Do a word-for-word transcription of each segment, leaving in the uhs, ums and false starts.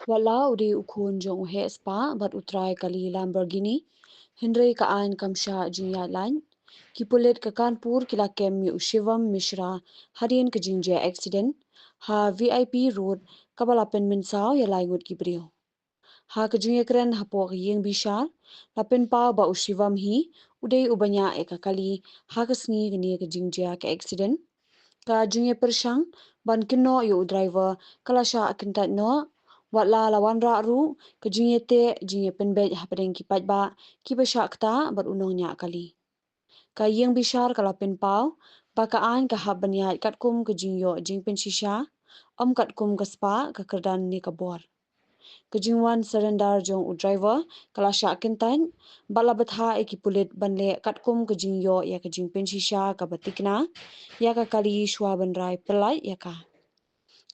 Wat la u dei u khun jong u heh spah bad u trai kali Lamborghini, hynrei ka aiñ kam shah jingïaid laiñ. Ki pulit ka Kanpur ki la kem ïa u Shivam Mishra hadien ka jingjia accident ha V I P Road, kaba la pynmynsaw ïa lai ngut ki briew. Ha ka jingïakren hapoh ka ïing bishar, la pynpaw ba u Shivam hi u dei uba ñiah ïa ka kali ha ka sngi kane ka jingjia ka accident. Ka jingïapyrshang ban kynnoh ïa u driver ka la shah kyntait noh. Wat la la wanrah ruh ka jingïateh jingïapynbeit hapdeng ki paidbah kiba shah ktah bad u nongñiah kali. Ka ïing bishar ka la pynpaw ba ka aiñ ka hap ban ïaid katkum ka jingïoh jingpynshisha, ym katkum ka spah, ka kyrdan ne ka bor. Ka jingwan surrender jong u driver ka la shah kyntait bad la bthah ïa ki pulit ban leh katkum ka jingïoh ïa ka jingpynshisha kaba thikna ïa ka kali shuwa ban rai pyllait ïa ka.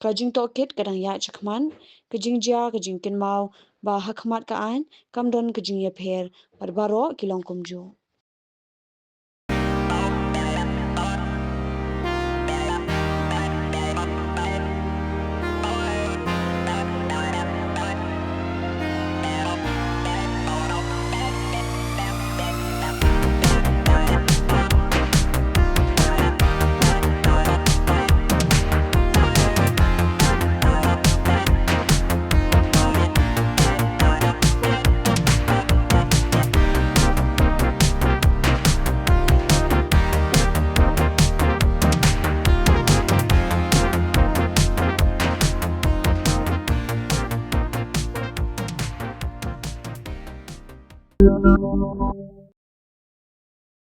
Ka jingtohkit ka dang ïaid shakhmat, ka jingjia ka jingkynmaw ba ha khmat ka aiñ kam don ka jingïapher bad baroh ki long kumjuh.